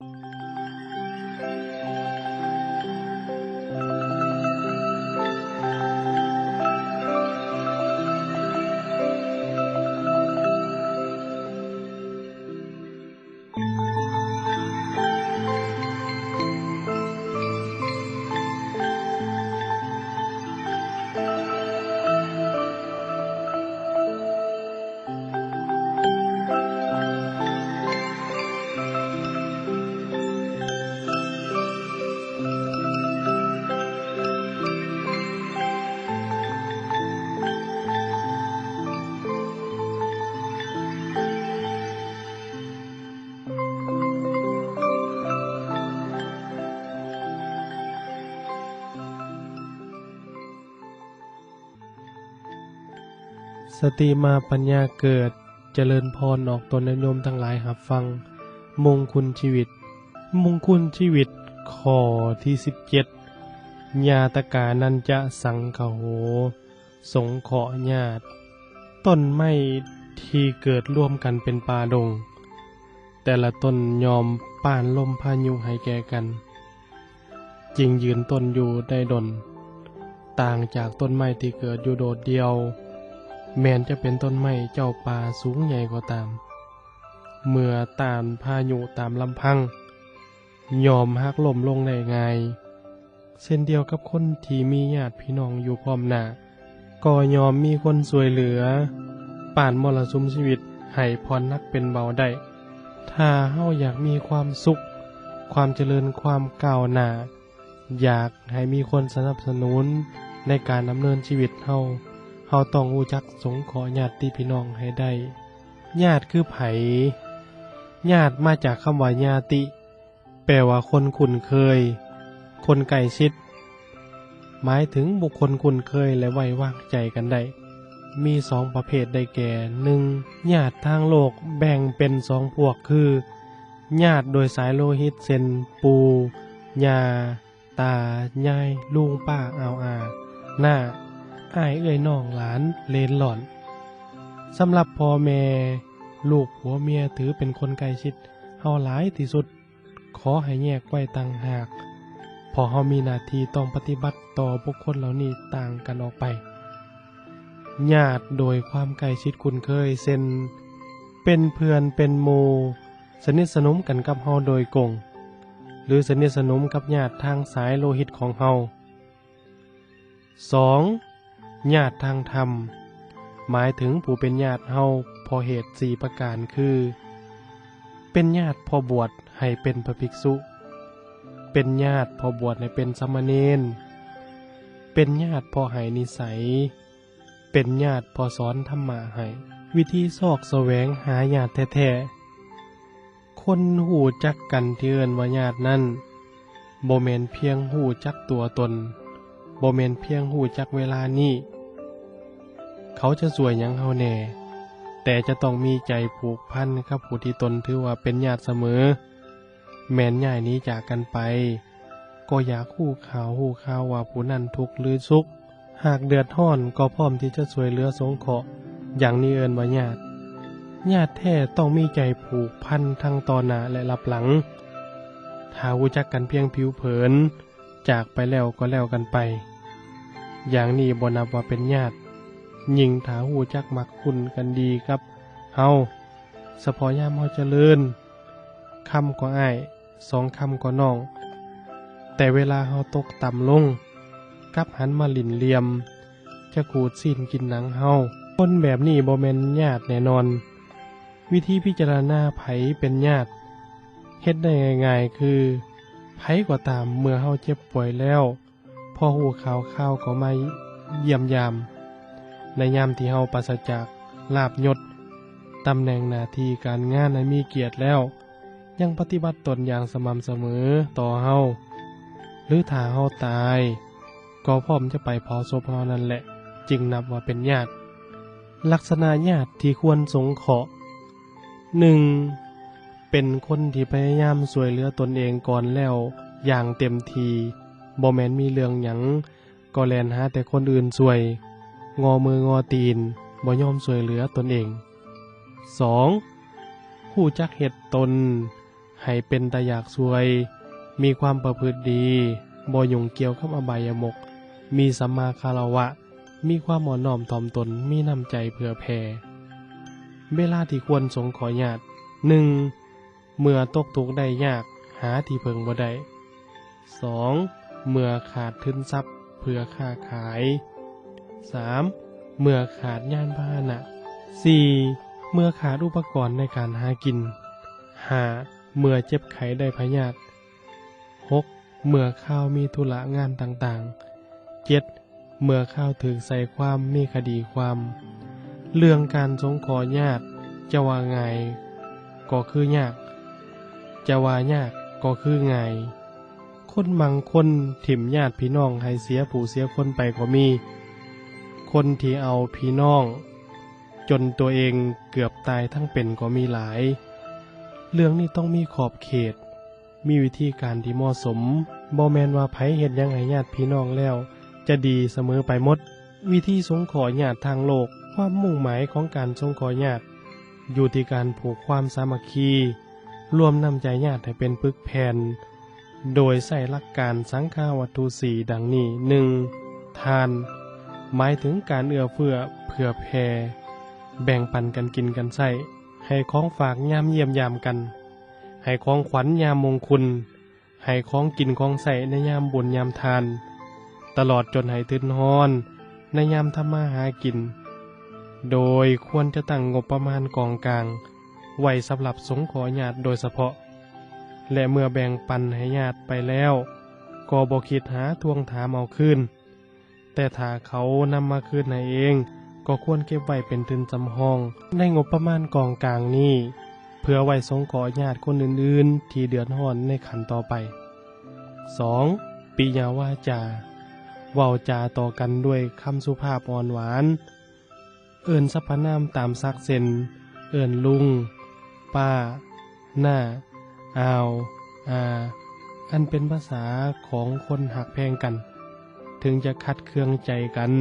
ສະຕິມາປັນຍາເກີດ, ຈະເລີນພອນອອກຕົນຍາດໂຍມທັງຫຼາຍຮັບຟັງ. ມົງຄຸນຊີວິດ, ມົງຄຸນຊີວິດ ຂໍ້ທີສິບເຈັດ ຍາຕະການັນຈະສັງຄະໂຫ ສົງເຄາະຍາດ. ຕົ້ນໄມ້ທີ່ເກີດລວມກັນເປັນປ່າດົງ, ແຕ່ລະຕົ້ນຍອມຕ້ານລົມພາຍຸໃຫ້ແກ່ກັນ, ຈຶ່ງຢືນຕົ້ນຢູ່ໄດ້ດົນ. ຕ່າງຈາກຕົ້ນໄມ້ທີ່ເກີດຢູ່ໂດດດ່ຽວ, ແມ່ນຈະເປັນຕົ້ນໄມ້ເຈົ້າປ່າສູງໃຫຍ່ກໍຕາມ, ເມື່ອຕ້ານພາຍຸຕາມລຳພັງ, ຍອມຫັກລົ້ມລົງໄດ້ງ່າຍ. ເຊັ່ນດຽວກັບຄົນທີ່ມີຍາດພີ່ນ້ອງຢູ່ພ້ອມໜ້າ, ກໍຍອມມີຄົນຊ່ວຍເຫຼືອ, ປ່ານມໍລະສຸມຊີວິດໃຫ້ຜ່ອນໜັກເປັນເບົາໄດ້. ຖ້າເຮົາຢາກມີຄວາມສຸກ, ຄວາມຈະເລີນ, ຄວາມກ້າວໜ້າ, ຢາກໃຫ້ມີຄົນສະໜັບສະໜູນໃນການດຳເນີນຊີວິດເຮົາ, ເຮົາຕ້ອງຮູ້ຈັກສົງເຄາະຍາດຕິພີ່ນ້ອງໃຫ້ໄດ້. ຍາດຄືໃຜ? ຍາດມາຈາກຄຳວ່າຍາຕິ, ແປວ່າຄົນຄຸ້ນເຄີຍ, ຄົນໃກ້ຊິດ, ໝາຍເຖິງບຸກຄົນຄຸ້ນເຄີຍ ແລະ ໄວ້ວາງໃຈກັນໄດ້. ມີສອງປະເພດໄດ້ແກ່, ໜຶ່ງ ຍາດທາງໂລກແບ່ງເປັນສອງພວກຄື ຍາດໂດຍສາຍໂລຫິດ ເຊັ່ນ ປູ່, ຍ່າ, ຕາ, ຍາຍ, ລຸງ, ປ້າ, ອາວ, ອາ, ນ້າ, ອ້າຍ, ເອື້ອຍ, ນ້ອງ, ຫຼານ, ເຫຼນ, ຫຼ້ອນ. ສຳລັບພໍ່ແມ່, ລູກ, ຜົວ, ເມຍ ຖືເປັນຄົນໃກ້ຊິດເຮົາຫຼາຍທີ່ສຸດ. ຂໍໃຫ້ແຍກໄວ້ຕ່າງຫາກ, ເພາະເຮົາມີໜ້າທີ່ຕ້ອງປະຕິບັດຕໍ່ບຸກຄົນເຫຼົ່ານີ້ຕ່າງກັນອອກໄປ. ຍາດໂດຍຄວາມໃກ້ຊິດຄຸ້ນເຄີຍ ເຊັ່ນ ເປັນເພື່ອນເປັນໝູ່, ສະໜິດສະໜົມກັນກັບເຮົາໂດຍກົງ ຫຼື ສະໜິດສະໜົມກັບຍາດທາງສາຍໂລຫິດຂອງເຮົາ. ສອງ ຍາດທາງທຳ ໝາຍເຖິງຜູ້ເປັນຍາດເຮົາເພາະເຫດສີ່ປະການຄື ເປັນຍາດເພາະບວດໃຫ້ເປັນພະພິກສຸ, ເປັນຍາດເພາະບວດໃຫ້ເປັນສາມະເນນ, ເປັນຍາດເພາະໃຫ້ນິໄສ, ເປັນຍາດເພາະສອນທຳມະໃຫ້. ວິທີຊອກສະແຫວງຫາຍາດແທ້ໆ. ຄົນຮູ້ຈັກກັນທີ່ເອີ້ນວ່າຍາດນັ້ນ ບໍ່ແມ່ນພຽງຮູ້ຈັກຕົວຕົນ, ບໍ່ແມ່ນພຽງຮູ້ຈັກເວລານີ້ ເຂົາຈະຊ່ວຍຫຍັງເຮົາແດ່, ແຕ່ຈະຕ້ອງມີໃຈຜູກພັນກັບຜູ້ທີ່ຕົນຖືວ່າເປັນຍາດສະເໝີ. ແມ່ນຍ້າຍໜີຈາກກັນໄປ, ກໍຢາກຮູ້ຂ່າວຮູ້ຄາວວ່າຜູ້ນັ້ນທຸກຫຼືສຸກ, ຫາກເດືອດຮ້ອນກໍພ້ອມທີ່ຈະຊ່ວຍເຫຼືອສົງເຄາະ, ຢ່າງນີ້ເອີ້ນວ່າຍາດ. ຍາດແທ້ຕ້ອງມີໃຈຜູກພັນທັງຕໍ່ໜ້າ ແລະ ລັບຫຼັງ. ຖ້າຮູ້ຈັກກັນພຽງຜິວເຜິນ, ຈາກໄປແລ້ວກໍແລ້ວກັນໄປ, ຢ່າງນີ້ບໍ່ນັບວ່າເປັນຍາດ. ຍິ່ງຖ້າຮູ້ຈັກມັກຄຸ້ນກັນດີກັບເຮົາ, ສະເພາະຍາມເຮົາຈະເລີນ, ຄຳກໍອ້າຍ, ສອງຄຳກໍນ້ອງ, ແຕ່ເວລາເຮົາຕົກຕ່ຳລົງ, ກັບຫັນມາຫຼິ້ນຫຼ່ຽມ, ຈະຂູດຊີ້ນກິນໜັງເຮົາ. ຄົນແບບນີ້ບໍ່ແມ່ນຍາດແນ່ນອນ. ວິທີພິຈາລະນາໃຜເປັນຍາດ ເຮັດໄດ້ງ່າຍໆຄື ໃຜກໍຕາມເມື່ອເຮົາເຈັບປ່ວຍແລ້ວ, ພໍຮູ້ຂ່າວຄາວກໍມາຢ້ຽມຢາມ. ໃນຍາມທີ່ເຮົາປາສະຈາກລາບຍົດ, ຕຳແໜ່ງໜ້າທີ່ການງານອັນມີກຽດແລ້ວ, ຍັງປະຕິບັດຕົນຢ່າງສະໝ່ຳສະເໝີຕໍ່ເຮົາ, ຫຼື ຖ້າເຮົາຕາຍ, ກໍພ້ອມຈະໄປເຜົາສົບເຮົານັ້ນແຫຼະ, ຈຶ່ງນັບວ່າເປັນຍາດ. ລັກສະນະຍາດທີ່ຄວນສົງເຄາະ. ໜຶ່ງ ເປັນຄົນທີ່ພະຍາຍາມຊ່ວຍເຫຼືອຕົນເອງກ່ອນແລ້ວຢ່າງເຕັມທີ່, ບໍ່ແມ່ນມີເລື່ອງຫຍັງກໍແລ່ນຫາແຕ່ຄົນອື່ນຊ່ວຍ, ງໍມືງໍຕີນ, ບໍ່ຍອມຊ່ວຍເຫຼືອຕົນເອງ. ສອງ ຮູ້ຈັກເຮັດຕົນ, ໃຫ້ເປັນຕາຢາກຊ່ວຍ, ມີຄວາມປະພຶດດີ, ບໍ່ຫຍຸ້ງກ່ຽວກັບອະບາຍະມຸກ, ມີສຳມາຄາລະວະ, ມີຄວາມອ່ອນນ້ອມຖ່ອມຕົນ, ມີນ້ຳໃຈເຜື່ອແຜ່. ເວລາທີ່ຄວນສົງເຄາະຍາດ, ໜຶ່ງ ເມື່ອຕົກທຸກໄດ້ຍາກ, ຫາທີ່ເພິ່ງບໍ່ໄດ້. ສອງ ເມື່ອຂາດທຶນຊັບເພື່ອຄ້າຂາຍ. ສາມ ເມື່ອຂາດຍານພາຫະນະ. ສີ່ ເມື່ອຂາດອຸປະກອນໃນການຫາກິນ. ຫ້າ ເມື່ອເຈັບໄຂ້ໄດ້ພະຍາດ. ຫົກ ເມື່ອຄາວມີທຸລະງານຕ່າງໆ. ເຈັດ ເມື່ອຄາວຖືກໃສ່ຄວາມ ມີຄະດີຄວາມ. ເລື່ອງການສົງເຄາະຍາດ ຈະວ່າງ່າຍກໍຄືຍາກ, ຈະວ່າຍາກກໍຄືງ່າຍ. ຄົນບາງຄົນຖິ້ມຍາດພີ່ນ້ອງໃຫ້ເສຍຜູ້ເສຍຄົນໄປກໍມີ. ຄົນທີ່ເອົາພີ່ນ້ອງຈົນຕົວເອງເກືອບຕາຍທັງເປັນກໍມີຫຼາຍ. ເລື່ອງນີ້ຕ້ອງມີຂອບເຂດ, ມີວິທີການທີ່ເໝາະສົມ, ບໍ່ແມ່ນວ່າໃຜເຮັດຫຍັງໃຫ້ຍາດພີ່ນ້ອງແລ້ວຈະດີສະເໝີໄປໝົດ. ວິທີສົງເຄາະຍາດທາງໂລກ, ຄວາມມຸ່ງໝາຍຂອງການສົງເຄາະຍາດ ຢູ່ທີ່ການຜູກຄວາມສາມັກຄີ, ລວມນ້ຳໃຈຍາດໃຫ້ເປັນປຶກແຜ່ນ, ໂດຍໃຊ້ຫຼັກການສັງຄາວັດຖຸສີ່ດັ່ງນີ້. ໜຶ່ງ ທານ ໝາຍເຖິງການເອື້ອເຟື້ອເຜື່ອແຜ່, ແບ່ງປັນກັນກິນກັນໃຊ້, ໃຫ້ຂອງຝາກຍາມຢ້ຽມຢາມກັນ, ໃຫ້ຂອງຂວັນຍາມມົງຄຸນ, ໃຫ້ຂອງກິນຂອງໃຊ້ໃນຍາມບຸນຍາມທານ, ຕະຫຼອດຈົນໃຫ້ທຶນຮອນໃນຍາມທຳມາຫາກິນ, ໂດຍຄວນຈະຕັ້ງງົບປະມານກອງກາງໄວ້ສຳລັບສົງເຄາະຍາດໂດຍສະເພາະ ແລະ ເມື່ອແບ່ງປັນໃຫ້ຍາດໄປແລ້ວ ກໍບໍ່ຄິດຫາທວງຖາມເອົາຄືນ. ແຕ່ຖ້າເຂົານຳມາຄືນໃຫ້ເອງ, ກໍຄວນເກັບໄວ້ເປັນທຶນສຳຮອງໃນງົບປະມານກອງກາງນີ້ ເພື່ອໄວ້ສົງເຄາະຍາດຄົນອື່ນໆທີ່ເດືອດຮ້ອນໃນຂັ້ນຕໍ່ໄປ. ສອງ ປິຍະວາຈາ ເວົ້າຈາຕໍ່ກັນດ້ວຍຄຳສຸພາບອ່ອນຫວານ, ເອີ້ນສັບພະນາມຕາມສັກ ເຊັ່ນ ເອີ້ນລຸງ, ປ້າ, ນ້າ, ອາວ, ອາ, ອັນເປັນພາສາຂອງຄົນຮັກແພງກັນ. ເຖິງຈະຂັດເຄືອງໃຈກັນ,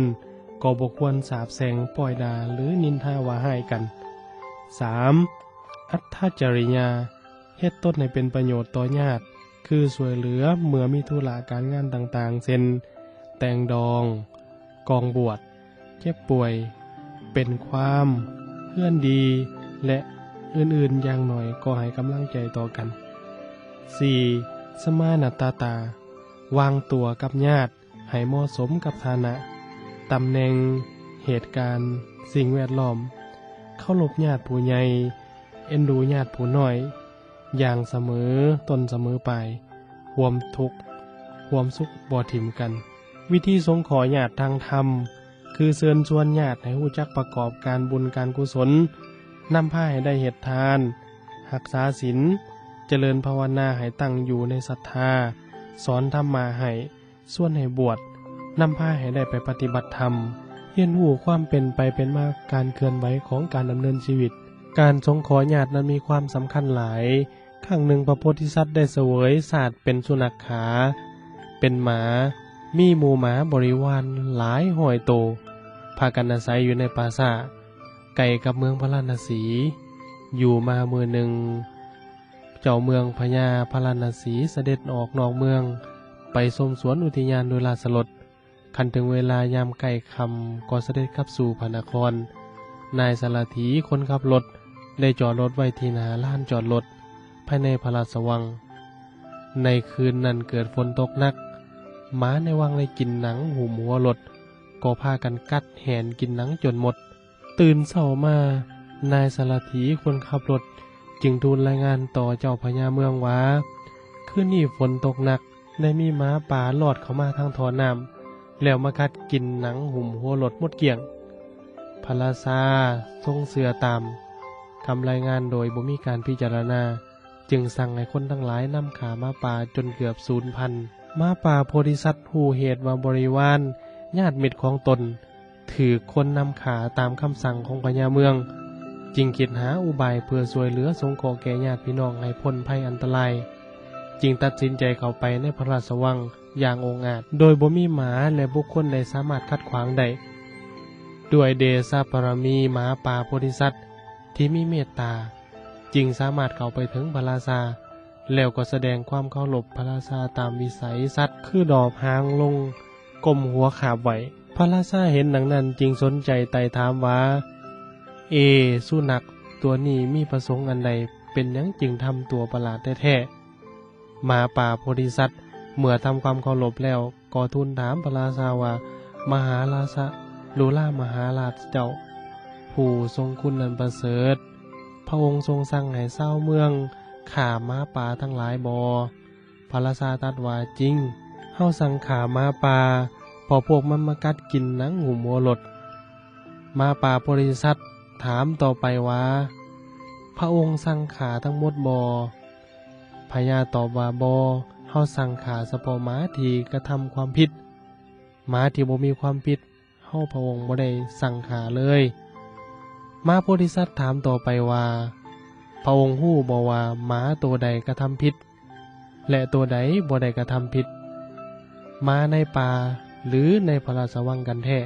ກໍບໍ່ຄວນສາບແຊ່ງ, ປ້ອຍດ່າ ຫຼື ນິນທາວ່າຮ້າຍກັນ. ສາມ ອັດຖະຈະລິຍາ ເຮັດຕົນໃຫ້ເປັນປະໂຫຍດຕໍ່ຍາດ, ຄືຊ່ວຍເຫຼືອເມື່ອມີທຸລະການງານຕ່າງໆ ເຊັ່ນ ແຕ່ງດອງ, ກອງບວດ, ເຈັບປ່ວຍ, ເປັນຄວາມ, ເຮືອນດີ ແລະ ອື່ນໆ, ຢ່າງໜ້ອຍກໍໃຫ້ກຳລັງໃຈຕໍ່ກັນ. ສີ່ ສະມານະຕະຕາ ວາງຕົວກັບຍາດ ໃຫ້ເໝາະສົມກັບຖານະ, ຕຳແໜ່ງ, ເຫດການ, ສິ່ງແວດລ້ອມ, ເຄົາລົບຍາດຜູ້ໃຫຍ່, ເອັນດູຍາດຜູ້ນ້ອຍ, ຢ່າງສະເໝີຕົ້ນສະເໝີປາຍ, ຮ່ວມທຸກຮ່ວມສຸກບໍ່ຖິ້ມກັນ. ວິທີສົງເຄາະຍາດທາງທຳ ຄືເຊີນຊວນຍາດໃຫ້ຮູ້ຈັກປະກອບການບຸນການກຸສົນ, ນຳພາໃຫ້ໄດ້ເຮັດທານ, ຮັກສາສິນ, ຈະເລີນພາວະນາໃຫ້ຕັ້ງຢູ່ໃນສັດທາ, ສອນທຳມະໃຫ້, ຊວນໃຫ້ບວດ, ນຳພາໃຫ້ໄດ້ໄປປະຕິບັດທຳ, ຮຽນຮູ້ຄວາມເປັນໄປເປັນມາ, ການເຄື່ອນໄຫວຂອງການດຳເນີນຊີວິດ. ການສົງເຄາະຍາດນັ້ນມີຄວາມສຳຄັນຫຼາຍ. ຄັ້ງໜຶ່ງພະໂພທິສັດໄດ້ສະເຫວີຍຊາດເປັນສຸນັກຂາ, ເປັນໝາ, ມີໝູ່ໝາບໍລິວານຫຼາຍຮ້ອຍໂຕ, ພາກັນອາໄສຢູ່ໃນປ່າຊ້າ, ໃກ້ກັບເມືອງພາລານະສີ. ຢູ່ມາມື້ໜຶ່ງ, ເຈົ້າເມືອງພະຍາພາລານະສີສະເດັດອອກນອກເມືອງ ໄປຊົມສວນອຸທິຍານໂດຍລາຊະລົດ. ຄັນເຖິງເວລາຍາມໃກ້ຄ່ຳກໍສະເດັດກັບສູ່ພະນະຄອນ. ນາຍສາລະຖີຄົນຂັບລົດໄດ້ຈອດລົດໄວ້ທີ່ໜ້າລານຈອດລົດພາຍໃນພະລາຊະວັງ. ໃນຄືນນັ້ນເກີດຝົນຕົກໜັກ, ໝາໃນວັງໄດ້ກິນໜັງຫຸ້ມຫົວລົດ, ກໍພາກັນກັດແຫນກິນໜັງຈົນໝົດ. ຕື່ນເຊົ້າມາ, ນາຍສາລະຖີຄົນຂັບລົດຈຶ່ງທູນລາຍງານຕໍ່ເຈົ້າພະຍາເມືອງວ່າ, ຄືນນີ້ຝົນຕົກໜັກ, ໄດ້ມີໝາປ່າລອດເຂົ້າມາທາງທໍ່ນ້ຳ, ແລ້ວມາກັດກິນໜັງຫຸ້ມຫົວລົດໝົດກ້ຽງ. ພະລາຊາຊົງເຊື່ອຕາມຄຳລາຍງານໂດຍບໍ່ມີການພິຈາລະນາ, ຈຶ່ງສັ່ງໃຫ້ຄົນທັງຫຼາຍນຳຂ້າໝາປ່າຈົນເກືອບສູນພັນ. ໝາປ່າໂພທິສັດຮູ້ເຫດວ່າບໍລິວານ, ຍາດມິດຂອງຕົນ, ຖືກຄົນນຳຂ້າຕາມຄຳສັ່ງຂອງພະຍາເມືອງ, ຈຶ່ງຄິດຫາອຸບາຍເພື່ອຊ່ວຍເຫຼືອສົງເຄາະແກ່ຍາດພີ່ນ້ອງໃຫ້ພົ້ນໄພອັນຕະລາຍ, ຈຶ່ງຕັດສິນໃຈເຂົ້າໄປໃນພະລາຊະວັງຢ່າງອົງອາດ, ໂດຍບໍ່ມີໝາ ແລະ ບຸກຄົນໃດສາມາດຂັດຂວາງໄດ້. ດ້ວຍເດຊະບາລະມີໝາປ່າໂພທິສັດທີ່ມີເມດຕາ, ຈຶ່ງສາມາດເຂົ້າໄປເຖິງພະລາຊາ ແລ້ວກໍສະແດງຄວາມເຄົາລົບພະລາຊາຕາມວິໄສສັດ ຄືດອບຫາງລົງ ກົ້ມຫົວຂາບໄຫວ້. ພະລາຊາເຫັນດັ່ງນັ້ນຈຶ່ງສົນໃຈໄຕ່ຖາມວ່າ ເອ ສຸນັກຕົວນີ້ມີປະສົງອັນໃດ? ເປັນຫຍັງຈຶ່ງທຳຕົວປະຫຼາດແທ້ໆ? ໝາປ່າໂພທິສັດເມື່ອທຳຄວາມເຄົາລົບແລ້ວ ກໍທູນຖາມພະລາຊາວ່າ ມະຫາລາຊະ ລຸລາມະຫາລາຊເຈົ້າ ຜູ້ຊົງຄຸນອັນປະເສີດ, ພະອົງຊົງສັ່ງໃຫ້ຊາວເມືອງຂ້າໝາປ່າທັງຫຼາຍບໍ່? ພະລາຊາຕັດວ່າ ຈິງ, ເຮົາສັ່ງຂ້າໝາປ່າ ເພາະພວກມັນມາກັດກິນໜັງຫຸ້ມຫົວລົດ. ໝາປ່າໂພທິສັດຖາມຕໍ່ໄປວ່າ ພະອົງສັ່ງຂ້າທັງໝົດບໍ່? ພະຍາຕອບວ່າ ບໍ່, ເຮົາສັ່ງຂ້າສະເພາະໝາທີ່ກະທຳຄວາມຜິດ. ໝາທີ່ບໍ່ມີຄວາມຜິດ ເຮົາພະອົງບໍ່ໄດ້ສັ່ງຂ້າເລີຍ. ໝາໂພທິສັດຖາມຕໍ່ໄປວ່າ ພະອົງຮູ້ບໍ່ວ່າໝາໂຕໃດກະທຳຜິດ ແລະ ໂຕໃດບໍ່ໄດ້ກະທຳຜິດ? ໝາໃນປ່າ ຫຼື ໃນພະລາຊະວັງກັນແທ້?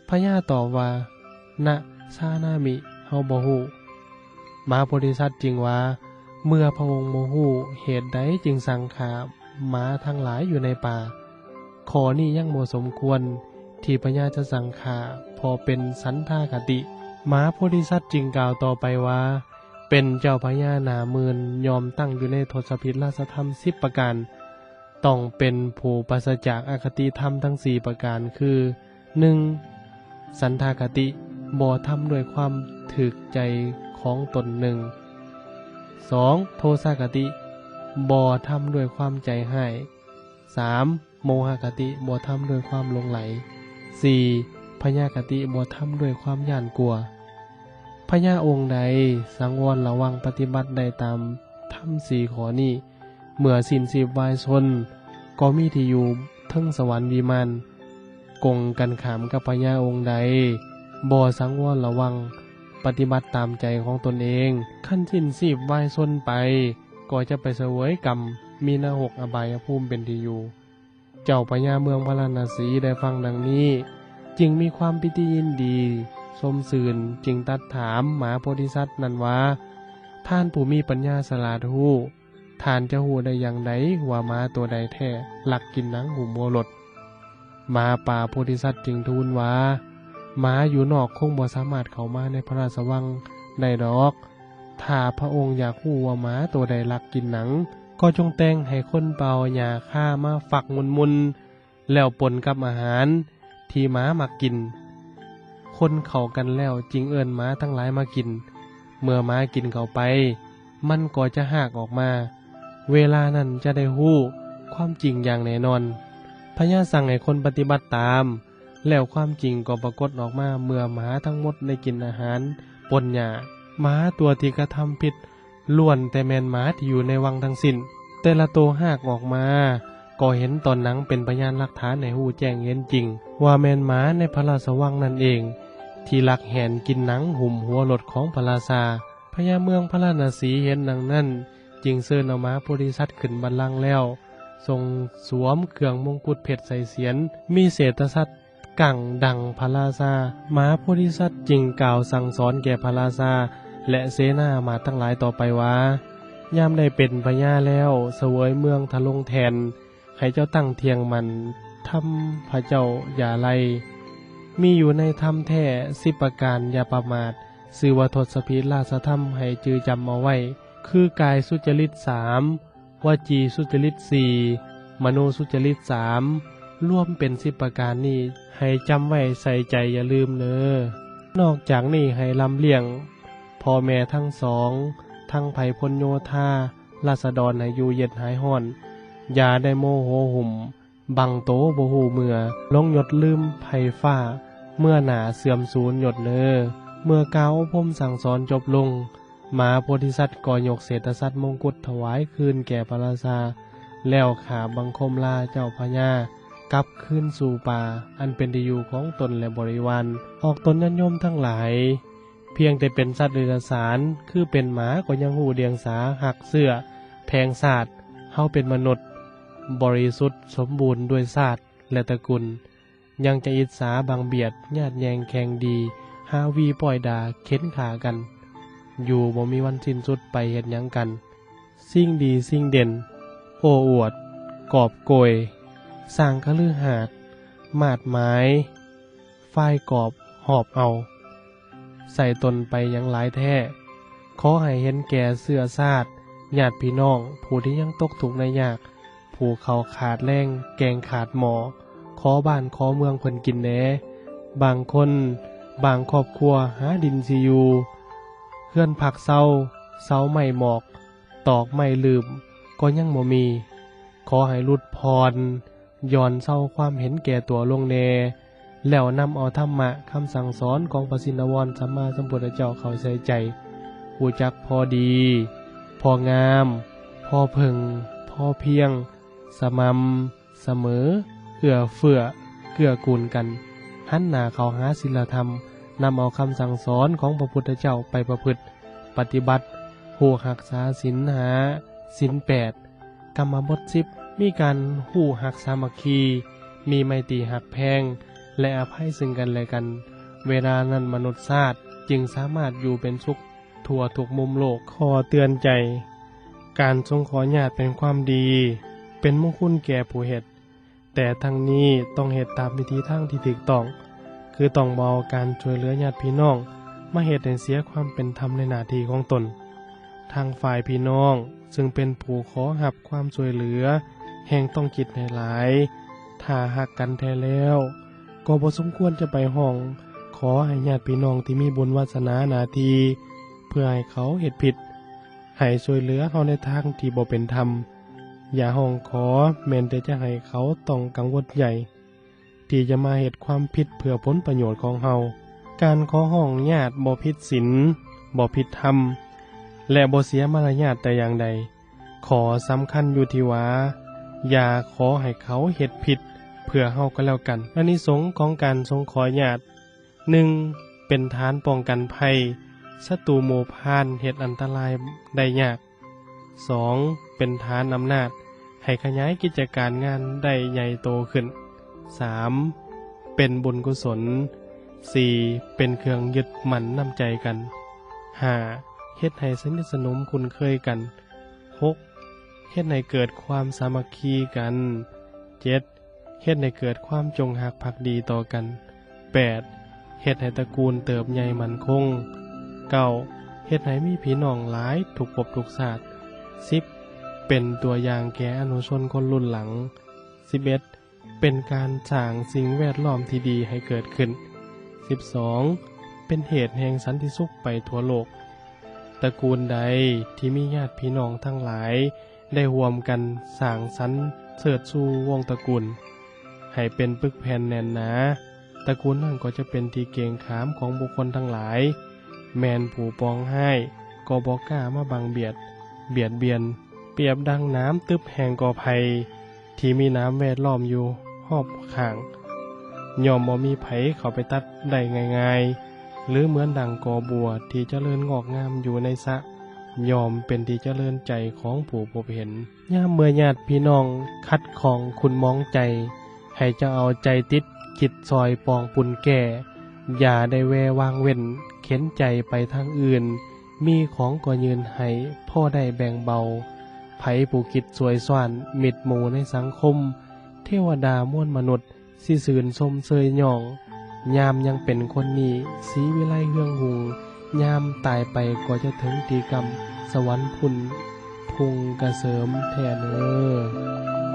ພະຍາຕອບວ່າ ນະຊານາມິ ເຮົາບໍ່ຮູ້. ມະຫາໂພທິສັດຈຶ່ງວ່າ ເມື່ອພະອົງບໍ່ຮູ້ ເຫດໃດຈຶ່ງສັ່ງຂ້າໝາທັງຫຼາຍຢູ່ໃນປ່າ? ຂໍ້ນີ້ຍັງບໍ່ສົມຄວນທີ່ພະຍາຈະສັ່ງຂ້າ ເພາະເປັນສັນທາຄະຕິ. ມະຫາໂພທິສັດຈຶ່ງກ່າວຕໍ່ໄປວ່າ ເປັນເຈົ້າພະຍາໜ້າໝື່ນ ຍ່ອມຕັ້ງຢູ່ໃນທົດສະພິດລາຊະທຳສິບປະການ. ຕ້ອງເປັນຜູ້ປາສະຈາກອະຄະຕິທຳທັງສີ່ປະການ ຄື ໜຶ່ງ ສັນທາຄະຕິ ບໍ່ທຳດ້ວຍຄວາມຖືກໃຈຂອງຕົນໜຶ່ງ, ສອງ ໂທສາຄະຕິ ບໍ່ທຳດ້ວຍຄວາມໃຈຮ້າຍ, ສາມ ໂມຫະຄະຕິ ບໍ່ທຳດ້ວຍຄວາມຫຼົງໄຫຼ, ສີ່ ພະຍາຄະຕິ ບໍ່ທຳດ້ວຍຄວາມຢ້ານກົວ. ພະຍາອົງໃດສັງວອນລະວັງປະຕິບັດໄດ້ຕາມທຳສີ່ຂໍ້ນີ້ ເມື່ອສິ້ນຊີບວາຍຊົນ ກໍມີທີ່ຢູ່ເທິງສະຫວັນວິມານ. ກົງກັນຂ້າມກັບພະຍາອົງໃດບໍ່ສັງວອນລະວັງປະຕິບັດຕາມໃຈຂອງຕົນເອງ, ຄັນສິ້ນຊີບວາຍຊົນໄປ ກໍຈະໄປສະເຫວີຍກຳ ມີນະຮົກອະບາຍຍະພູມເປັນທີ່ຢູ່. ເຈົ້າພະຍາເມືອງພາລານະສີໄດ້ຟັງດັ່ງນີ້ ຈຶ່ງມີຄວາມປີຕິຍິນດີຊົມຊື່ນ ຈຶ່ງຕັດຖາມມະຫາໂພທິສັດນັ້ນວ່າ ທ່ານຜູ້ມີປັນຍາສະຫຼາດຮູ້ ທ່ານຈະຮູ້ໄດ້ຢ່າງໃດວ່າໝາຕົວໃດແທ້ລັກກິນໜັງຫຸ້ມຫົວລົດ? ໝາປ່າໂພທິສັດຈຶ່ງທູນວ່າ ໝາຢູ່ນອກຄົງບໍ່ສາມາດເຂົ້າມາໃນພະລາຊະວັງໄດ້ດອກ. ຖ້າພະອົງຢາກຮູ້ວ່າໝາໂຕໃດລັກກິນໜັງ, ກໍຈົ່ງແຕ່ງໃຫ້ຄົນໄປເອົາຫຍ້າຄາມາຝັກໝຸ່ນໆ ແລ້ວປົນກັບອາຫານທີ່ໝາມັກກິນ. ຄົນເຂົ້າກັນແລ້ວຈຶ່ງເອີ້ນໝາທັງຫຼາຍມາກິນ. ເມື່ອໝາກິນເຂົ້າໄປ, ມັນກໍຈະຮາກອອກມາ. ເວລານັ້ນຈະໄດ້ຮູ້ຄວາມຈິງຢ່າງແນ່ນອນ. ພະຍາສັ່ງໃຫ້ຄົນປະຕິບັດຕາມ, ແລ້ວຄວາມຈິງກໍປາກົດອອກມາເມື່ອໝາທັງໝົດໄດ້ກິນອາຫານປົນຫຍ້າ. ໝາຕົວທີ່ກະທຳຜິດ ລ້ວນແຕ່ແມ່ນໝາທີ່ຢູ່ໃນວັງທັງສິ້ນ. ແຕ່ລະໂຕຮາກອອກມາ ກໍເຫັນຕອນໜັງເປັນພະຍານຫຼັກຖານໃຫ້ຮູ້ແຈ້ງເຫັນຈິງ ວ່າແມ່ນໝາໃນພະລາຊະວັງນັ້ນເອງ ທີ່ລັກແຫນກິນໜັງຫຸ້ມຫົວລົດຂອງພະລາຊາ. ພະຍາເມືອງພາລານະສີເຫັນດັ່ງນັ້ນ ຈຶ່ງເຊີນເອົາມະຫາໂພທິສັດຂຶ້ນບັນລັງແລ້ວ ຊົງສວມເຄື່ອງມົງກຸດເພັດໃສ່ສຽນ ມີເສດຕະສັດ ກັງດັງພະລາຊາ. ມະຫາໂພທິສັດຈຶ່ງກ່າວສັ່ງສອນແກ່ພະລາຊາ ແລະ ເສນາອາມາດທັງຫຼາຍຕໍ່ໄປວ່າ ຍາມໄດ້ເປັນພະຍາແລ້ວ ສະເຫວີຍເມືອງທະລົງແທ່ນ ໃຫ້ເຈົ້າຕັ້ງທ່ຽງໝັ້ນທຳພະເຈົ້າຢ່າໄລ່. ມີຢູ່ໃນທຳແທ້ສິບປະການ ຢ່າປະໝາດ, ຊື່ວ່າທົດສະພີລາຊະທຳ ໃຫ້ຈື່ຈຳເອົາໄວ້ ຄື ກາຍສຸຈະລິດສາມ, ວະຈີສຸຈະລິດສີ່, ມະໂນສຸຈະລິດສາມ ລວມເປັນສິບປະການນີ້ ໃຫ້ຈຳໄວ້ໃສ່ໃຈຢ່າລືມເນີ. ນອກຈາກນີ້ໃຫ້ລຳລ້ຽງພໍ່ແມ່ທັງສອງ, ທັງໄພພົນໂຍທາ, ລາຊະດອນໃຫ້ຢູ່ເຢັນຫາຍຮ້ອນ, ຢ່າໄດ້ໂມໂຫຫຸ້ມ, ບັງໂຕບໍ່ຮູ້ເມື່ອ, ຫຼົງຍົດລືມໄພຟ້າ, ເມື່ອໜ້າເສື່ອມສູນຍົດເນີ. ເມື່ອກ່າວອົບຮົມສັ່ງສອນຈົບລົງ, ມະຫາໂພທິສັດກໍຍົກເສດຕະສັດມົງກຸດຖວາຍຄືນແກ່ພະລາຊາ ແລ້ວຂາບບັງຄົມລາເຈົ້າພະຍາກັບຄືນສູ່ປ່າ ອັນເປັນທີ່ຢູ່ຂອງຕົນ ແລະ ບໍລິວານ. ອອກຕົນຍາດໂຍມທັງຫຼາຍ, ພຽງແຕ່ເປັນສັດເດຍລະສານ ຄືເປັນໝາ ກໍຍັງຮູ້ດຽງສາ, ຮັກເຊື້ອ, ແພງຊາດ, ເຮົາເປັນມະນຸດ, ບໍລິສຸດສົມບູນດ້ວຍຊາດ ແລະ ຕະກຸນ, ຍັງຈະອິດສາບັງບຽດ, ຍາດແຍ່ງແຂ່ງດີ, ຫາວີປ້ອຍດ່າ, ເຂັນຂ້າກັນ, ຢູ່ບໍ່ມີວັນສິ້ນສຸດ, ໄປເຮັດຫຍັງກັນ? ສິ່ງດີສິ່ງເດັ່ນ ໂອ້ອວດ ກອບໂກຍ ສ້າງຄະລືຫາດ ມາດໝາຍ ຝ້າຍກອບ ຫອບເອົາ ໃສ່ຕົນໄປຫຍັງຫຼາຍແທ້. ຂໍໃຫ້ເຫັນແກ່ເຊື້ອຊາດ ຍາດພີ່ນ້ອງ ຜູ້ທີ່ຍັງຕົກທຸກໄດ້ຍາກ ຜູ້ເຂົ້າຂາດແລງ ແກງຂາດໝໍ້ ຂໍບ້ານຂໍເມືອງເພິ່ນກິນແດ່. ບາງຄົນ ບາງຄອບຄົວ ຫາດິນຊິຢູ່ ເຮືອນພັກເຊົາ ເສົາໄມ້ໝອກ ຕອກໄມ້ລືມ ກໍຍັງບໍ່ມີ. ຂໍໃຫ້ຫຼຸດຜ່ອນ ຢ່ອນເຊົາຄວາມເຫັນແກ່ຕົວລົງແດ່ ແລ້ວນຳເອົາທຳມະຄຳສັ່ງສອນຂອງພະຊິນນະວອນສຳມາສຳພຸດທະເຈົ້າເຂົ້າໃສ່ໃຈ, ຮູ້ຈັກພໍດີ, ພໍງາມ, ພໍເພິ່ງ, ພໍພຽງ, ສະໝ່ຳສະເໝີ, ເອື້ອເຟື້ອ, ເກື້ອກູນກັນ, ຫັນໜ້າເຂົ້າຫາສິນລະທຳ, ນຳເອົາຄຳສັ່ງສອນຂອງພະພຸດທະເຈົ້າໄປປະພຶດ, ປະຕິບັດ, ຮູ້ຮັກສາສິນຫ້າ, ສິນແປດ, ກຳມະບົດສິບ ມີການຮູ້ຮັກສາມັກຄີ, ມີໄມຕີຮັກແພງ ແລະ ອະໄພເຊິ່ງກັນແລະກັນ. ເວລານັ້ນມະນຸດຊາດຈຶ່ງສາມາດຢູ່ເປັນສຸກທົ່ວທຸກມຸມໂລກ. ຂໍ້ເຕືອນໃຈ, ການສົງເຄາະຍາດເປັນຄວາມດີ, ເປັນມຸງຄຸນແກ່ຜູ້ເຮັດ, ແຕ່ທັງນີ້ຕ້ອງເຮັດຕາມວິທີທາງທີ່ຖືກຕ້ອງ, ຄືຕ້ອງບໍ່ເອົາການຊ່ວຍເຫຼືອຍາດພີ່ນ້ອງມາເຮັດໃຫ້ເສຍຄວາມເປັນທຳໃນໜ້າທີ່ຂອງຕົນ. ທາງຝ່າຍພີ່ນ້ອງເຊິ່ງເປັນຜູ້ຂໍຮັບຄວາມຊ່ວຍເຫຼືອ ແຮ່ງຕ້ອງຄິດໃຫ້ຫຼາຍ. ຖ້າຮັກກັນແທ້ແລ້ວ ກໍບໍ່ສົມຄວນຈະໄປຮ້ອງຂໍໃຫ້ຍາດພີ່ນ້ອງທີ່ມີບຸນວາສະໜາໜ້າທີ່ ເພື່ອໃຫ້ເຂົາເຮັດຜິດ, ໃຫ້ຊ່ວຍເຫຼືອເຮົາໃນທາງທີ່ບໍ່ເປັນທຳ. ຢ່າຮ້ອງຂໍແມ່ນແຕ່ຈະໃຫ້ເຂົາຕ້ອງກັງວົນໃຫຍ່ ທີ່ຈະມາເຮັດຄວາມຜິດເພື່ອຜົນປະໂຫຍດຂອງເຮົາ. ການຂໍຮ້ອງຍາດບໍ່ຜິດສິນ, ບໍ່ຜິດທຳ ແລະ ບໍ່ເສຍມາລະຍາດແຕ່ຢ່າງໃດ. ຂໍ້ສຳຄັນຢູ່ທີ່ວ່າ ຢ່າຂໍໃຫ້ເຂົາເຮັດຜິດເພື່ອເຮົາກໍແລ້ວກັນ. ອານິສົງຂອງການສົງເຄາະຍາດ, ໜຶ່ງ ເປັນຖານປ້ອງກັນໄພ, ສັດຕູໝູ່ພານເຮັດອັນຕະລາຍໄດ້ຍາກ. ສອງ ເປັນຖານອຳນາດ ໃຫ້ຂະຫຍາຍກິດຈະການງານໄດ້ໃຫຍ່ໂຕຂຶ້ນ. ສາມ ເປັນບຸນກຸສົນ. ສີ່ ເປັນເຄື່ອງຍຶດໝັ້ນນຳໃຈກັນ. ຫ້າ ເຮັດໃຫ້ສະໜິດສະໜົມຄຸ້ນເຄີຍກັນ. ຫົກ ເຮັດໃຫ້ເກີດຄວາມສາມັກຄີກັນ. ເຈັດ ເຮັດໃຫ້ເກີດຄວາມຈົງຮັກພັກດີຕໍ່ກັນ. ແປດ ເຮັດໃຫ້ຕະກູນເຕີບໃຫຍ່ໝັ້ນຄົງ. ເກົ້າ ເຮັດໃຫ້ມີພີ່ນ້ອງຫຼາຍທຸກພົບທຸກຊາດ. ສິບ ເປັນຕົວຢ່າງແກ່ອະນຸຊົນຄົນລຸ້ນຫຼັງ. ສິບເອັດ ເປັນການສ້າງສິ່ງແວດລ້ອມທີ່ດີໃຫ້ເກີດຂຶ້ນ. ສິບສອງ ເປັນເຫດແຫ່ງສັນຕິສຸກໄປທົ່ວໂລກ. ຕະກູນໃດທີ່ມີຍາດພີ່ນ້ອງທັງຫຼາຍ ໄດ້ຮ່ວມກັນສ້າງສັນເສີດຊູວົງຕະກູນໃຫ້ເປັນປຶກແຜ່ນແໜ້ນໜາ, ຕະກູນນັ້ນກໍຈະເປັນທີ່ເກງຂາມຂອງບຸກຄົນທັງຫຼາຍ, ແມ່ນຜູ້ປອງຮ້າຍກໍບໍ່ກ້າມາບັງບຽດ, ບຽດບຽນ. ປຽບດັ່ງໜາມຕຶບແຫ່ງກໍໄຜ່ ທີ່ມີໜາມແວດລ້ອມຢູ່ຮອບຂ້າງ, ຍ່ອມບໍ່ມີໃຜເຂົ້າໄປຕັດໄດ້ງ່າຍໆ, ຫຼື ເໝືອນດັ່ງກໍບົວທີ່ຈະເລີນງອກງາມຢູ່ໃນສະ, ຍ່ອມເປັນທີ່ຈະເລີນໃຈຂອງຜູ້ພົບເຫັນ. ຍາມເມື່ອຍາດພີ່ນ້ອງຂັດຂ້ອງຂຸ້ນໝອງໃຈ, ໃຫ້ເຈົ້າເອົາໃຈຕິດຄິດຊ່ອຍປອງປຸ້ນແກ້, ຢ່າໄດ້ແວ່ວາງເວັ້ນເຂັນໃຈໄປທາງອື່ນ, ມີຂອງກໍຍື່ນໃຫ້ພໍໄດ້ແບ່ງເບົາ. ໃຜຜູ້ຄິດຊ່ວຍຊ້ອນມິດໝູ່ໃນສັງຄົມ, ເທວະດາມວນມະນຸດ ຊິຊື່ນຊົມເຊີຍຍ້ອງ. ຍາມຍັງເປັນຄົນນີ້ ສີວິໄລເຮືອງຮຸ່ງ, ຍາມຕາຍໄປກໍຈະເຖິງທີ່ກຳສະຫວັນພຸ້ນ, ພຸ່ງກະເສີມແທ້ເນີ.